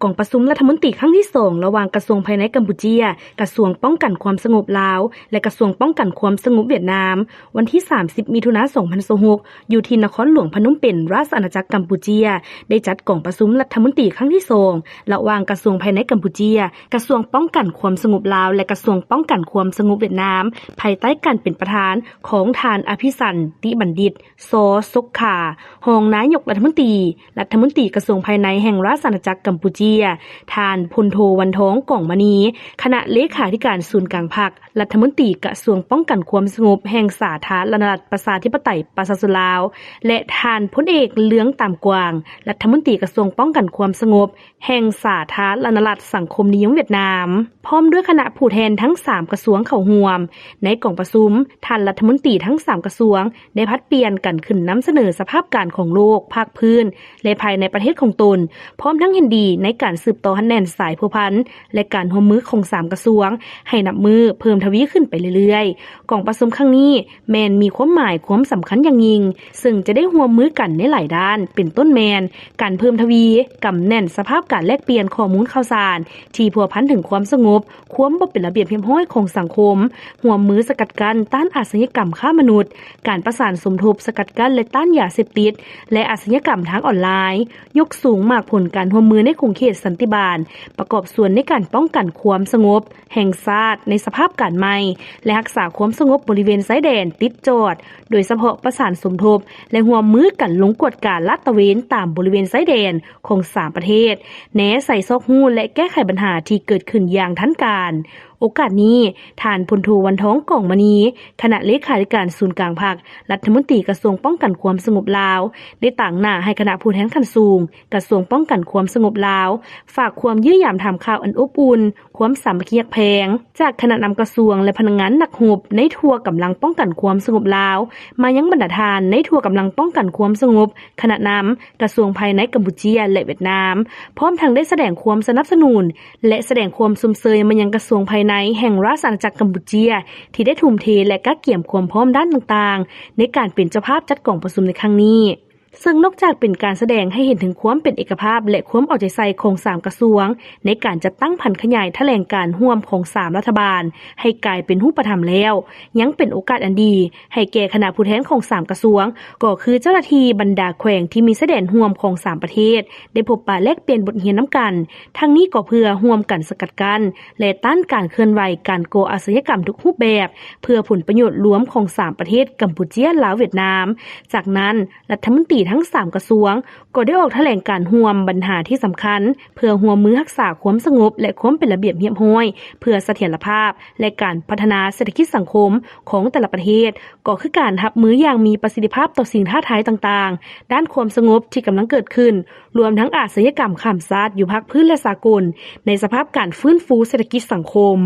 ກອງປະຊຸມລັດຖະມົນຕີຄັ້ງທີສອງ ລະຫວ່າງກະຊວງພາຍໃນກຳປູເຈຍ, ກະຊວງປ້ອງກັນຄວາມສະຫງົບລາວ ແລະ ກະຊວງປ້ອງກັນຄວາມສະຫງົບຫວຽດນາມ ວັນທີສາມສິບ ມິຖຸນາ ສອງພັນຊາວຫົກ ຢູ່ທີ່ນະຄອນຫຼວງພະນົມເປັນ ລາຊະອານາຈັກກຳປູເຈຍ ໄດ້ຈັດກອງປະຊຸມລັດຖະມົນຕີຄັ້ງທີສອງ ລະຫວ່າງກະຊວງພາຍໃນກຳປູເຈຍ, ກະຊວງປ້ອງກັນຄວາມສະຫງົບລາວ ແລະ ກະຊວງປ້ອງກັນຄວາມສະຫງົບຫວຽດນາມ ພາຍໃຕ້ການເປັນປະທານຂອງທ່ານ ອະພິສັນ ຕິບັນດິດ ຊໍ ສົກຂາ ຮອງນາຍົກລັດຖະມົນຕີ, ລັດຖະມົນຕີກະຊວງພາຍໃນແຫ່ງລາຊະອານາຈັກກຳປູເຈຍ, ທ່ານ ພົນໂທ ວັນທອງ ກອງມະນີ ຄະນະເລຂາທິການສູນກາງພັກ, ລັດຖະມົນຕີກະຊວງປ້ອງກັນຄວາມສະຫງົບແຫ່ງສາທາລະນະລັດ ປະຊາທິປະໄຕ ປະຊາຊົນລາວ ແລະ ທ່ານ ພົນເອກ ເລືອງຕາມກວາງ ລັດຖະມົນຕີກະຊວງປ້ອງກັນຄວາມສະຫງົບ ແຫ່ງສາທາລະນະລັດສັງຄົມນິຍົມຫວຽດນາມ ພ້ອມດ້ວຍຄະນະຜູ້ແທນທັງສາມກະຊວງເຂົ້າຮ່ວມ. ໃນກອງປະຊຸມ, ທ່ານລັດຖະມົນຕີທັງສາມກະຊວງ ໄດ້ຜັດປ່ຽນກັນຂຶ້ນນຳສະເໜີສະພາບການຂອງໂລກ, ພາກພື້ນ ແລະ ພາຍໃນປະເທດຂອງຕົນ, ພ້ອມທັງເຫັນດີໃນການສືບຕໍ່ຮັດແໜ້ນສາຍພົວພັນ ແລະ ການຮ່ວມມືຂອງສາມກະຊວງ ໃຫ້ນັບມື້ເພີ່ມທະວີຂຶ້ນໄປເລື້ອຍໆ. ກອງປະຊຸມຄັ້ງນີ້ ແມ່ນມີຄວາມໝາຍຄວາມສຳຄັນຢ່າງຍິ່ງ, ເຊິ່ງຈະໄດ້ຮ່ວມມືກັນໃນຫຼາຍດ້ານ, ເປັນຕົ້ນແມ່ນ ການເພີ່ມທະວີກຳແໜ້ນສະພາບການແລກປ່ຽນຂໍ້ມູນຂ່າວສານທີ່ພົວພັນເຖິງຄວາມສະຫງົບ, ຄວາມບໍ່ເປັນລະບຽບຮຽບຮ້ອຍຂອງສັງຄົມ, ຮ່ວມມືສະກັດກັ້ນຕ້ານອາຊະຍາກຳຄ້າມະນຸດ, ການປະສານສົມທົບສະກັດກັ້ນ ແລະ ຕ້ານຢາເສບຕິດ ແລະ ອາຊະຍາກຳທາງອອນລາຍ, ຍົກສູງໝາກຜົນການຮ່ວມມືໃນຂົງເຂດສັນຕິບານ, ປະກອບສ່ວນໃນການປ້ອງກັນຄວາມສະຫງົບ ແຫ່ງຊາດໃນສະພາບການໃໝ່ ແລະ ຮັກສາຄວາມສະຫງົບບໍລິເວນຊາຍແດນຕິດຈອດ, ໂດຍສະເພາະປະສານສົມທົບ ແລະ ຮ່ວມມືກັນລົງກວດກາລາດຕະເວນຕາມບໍລິເວນຊາຍແດນຂອງສາມປະເທດ, ແນໃສ່ຊອກຮູ້ ແລະ ແກ້ໄຂບັນຫາທີ່ເກີດຂຶ້ນຢ່າງທັນການ. ໂອກາດນີ້, ທ່ານ ພົນໂທ ວັນທອງ ກອງມະນີ ຄະນະເລຂາທິການສູນກາງພັກ, ລັດຖະມົນຕີກະຊວງປ້ອງກັນຄວາມສະຫງົບລາວ ໄດ້ຕາງໜ້າໃຫ້ຄະນະຜູ້ແທນຂັ້ນສູງ ກະຊວງປ້ອງກັນຄວາມສະຫງົບລາວ ຝາກຄວາມຢ້ຽມຢາມຖາມຂ່າວອັນອົບອຸ່ນ, ຄວາມສາມັກຄີຮັກແພງ ຈາກຄະນະນຳກະຊວງ ແລະ ພະນັກງານນັກຮົບໃນທົ່ວກຳລັງປ້ອງກັນຄວາມສະຫງົບລາວ ມາຍັງບັນດາທ່ານໃນທົ່ວກຳລັງປ້ອງກັນຄວາມສະຫງົບ, ຄະນະນຳກະຊວງພາຍໃນກຳປູເຈຍ ແລະ ຫວຽດນາມ, ພ້ອມທັງໄດ້ສະແດງຄວາມສະໜັບສະໜູນ ແລະ ສະແດງຄວາມຊົມເຊີຍມາຍັງກະຊວງພາຍໃນແຫ່ງລາຊະອານາຈັກກຳປູເຈຍ ທີ່ໄດ້ທຸ່ມເທ ແລະ ກະກຽມຄວາມພ້ອມດ້ານຕ່າງໆ ໃນການເປັນເຈົ້າພາບຈັດກອງປະຊຸມໃນຄັ້ງນີ້. ເຊິ່ງນອກຈາກເປັນການສະແດງໃຫ້ເຫັນເຖິງຄວາມເປັນເອກະພາບ ແລະ ຄວາມເອົາໃຈໃສ່ຂອງສາມກະຊວງ ໃນການຈັດຕັ້ງຜັນຂະຫຍາຍຖະແຫຼງການຮ່ວມຂອງສາມລັດຖະບານໃຫ້ກາຍເປັນຮູບປະທຳແລ້ວ, ຍັງເປັນໂອກາດອັນດີໃຫ້ແກ່ຄະນະຜູ້ແທນຂອງສາມກະຊວງ, ກໍຄືເຈົ້າໜ້າທີ່ບັນດາແຂວງທີ່ມີຊາຍແດນຮ່ວມຂອງສາມປະເທດ ໄດ້ພົບປະແລກປ່ຽນບົດຮຽນນຳກັນ. ທັງນີ້ກໍເພື່ອຮ່ວມກັນສະກັດກັ້ນ ແລະ ຕ້ານການເຄື່ອນໄຫວການກໍ່ອາຊະຍາກຳທຸກຮູບແບບ ເພື່ອຜົນປະໂຫຍດລວມຂອງສາມປະເທດ ກຳປູເຈຍ, ລາວ, ຫວຽດນາມ. ຈາກນັ້ນ, ລັດຖະມົນຕີທັງສາມກະຊວງ ກໍໄດ້ອອກຖະແຫຼງການຮ່ວມບັນຫາທີ່ສຳຄັນ ເພື່ອຮ່ວມມືຮັກສາຄວາມສະຫງົບ ແລະ ຄວາມເປັນລະບຽບຮຽບຮ້ອຍ ເພື່ອສະຖຽນລະພາບ ແລະ ການພັດທະນາເສດຖະກິດສັງຄົມຂອງແຕ່ລະປະເທດ, ກໍຄືການຮັບມືຢ່າງມີປະສິດທິພາບຕໍ່ສິ່ງທ້າທາຍຕ່າງໆ ດ້ານຄວາມສະຫງົບທີ່ກຳລັງເກີດຂຶ້ນ, ລວມທັງອາຊະຍາກຳຂ້າມຊາດຢູ່ພາກພື້ນ ແລະ ສາກົນ ໃນສະພາບການຟື້ນຟູເສດຖະກິດສັງຄົມ.